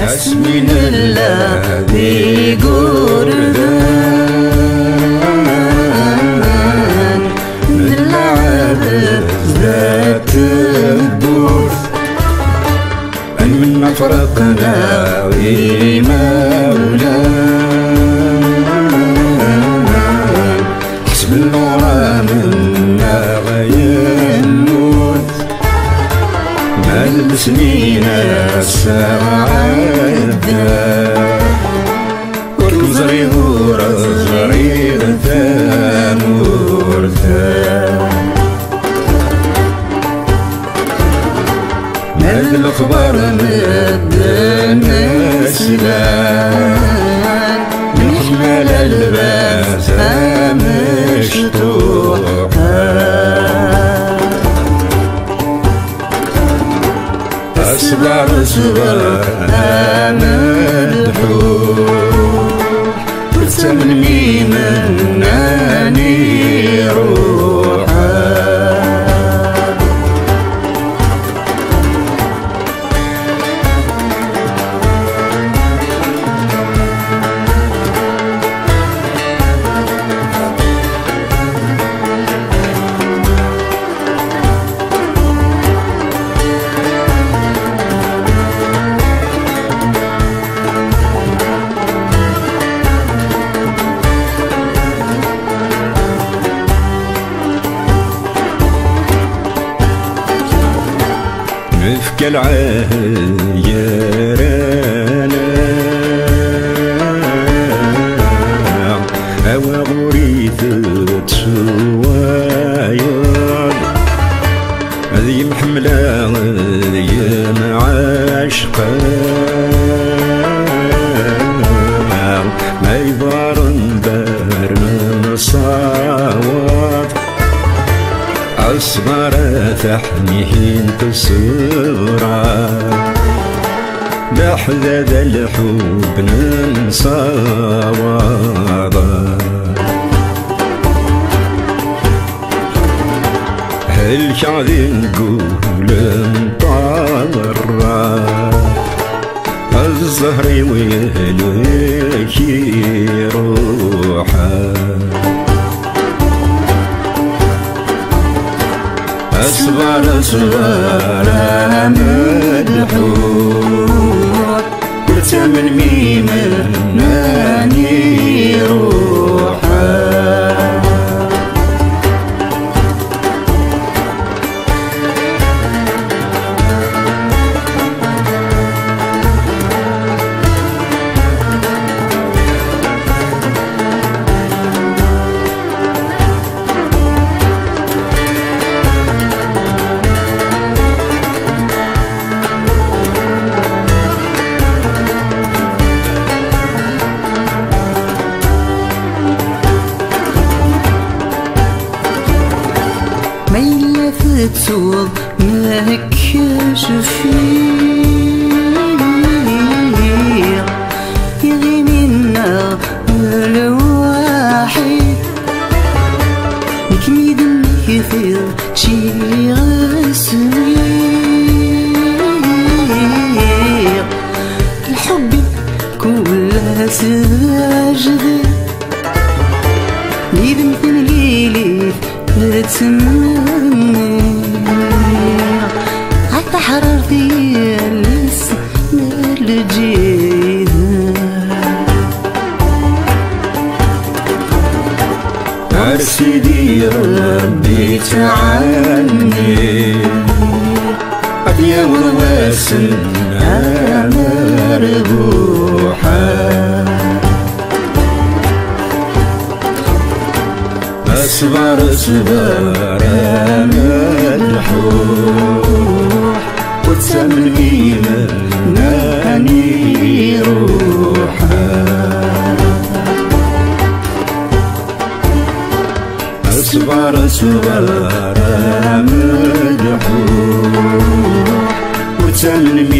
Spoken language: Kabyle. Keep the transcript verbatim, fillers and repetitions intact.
Asmi nella d igurdan, nella zdat tewwurt, nmenna ferqen-aɣ imawlan, ḥesben leɣram-nneɣ yemmut. Ma d lesnin ass-a ɛedda, ur kem-ẓriɣ, ur ẓriɣ tamurt. Ma d lexbar medden slan, neḥma lalbas amecṭuḥ. Asber, sber, a medḥuḥ, ur ttamnem i mennan iruḥen. Nefka lɛahed gar-aneɣ, awaɣur i tettwayeḍ, d yemḥemmla d yemɛacqa, ma iḍaren bar nessawaḍ. Asber, a taḥniḥint ṣṣebra, d aḥdad lḥub nensawaḍ. Helkeɣ di ngul n ṭṭerra, zzher-iw ihlek iruḥ. Asber, asber, a medḥuḥ, ur ttamnem i mennan iruḥen. Ma yella tettuḍ, nekk cfiɣ, iɣimi-nneɣ lwaḥid. Nekk mi d-mmektiɣ, ččiɣ, swiɣ. Lḥubb-im kul ass d ajdid, yid-m timlilit ttmenniɣ. Ɣef teḥrart yal ass n lǧid. Ar Sidi Ṛebbi ttɛenni, ad yaweḍ wass-nni amerbuḥ. Asber, asber, a medḥuḥ, ur ttamnem i mennan iruḥen. Asber, asber, a medḥuḥ, ur ttamnem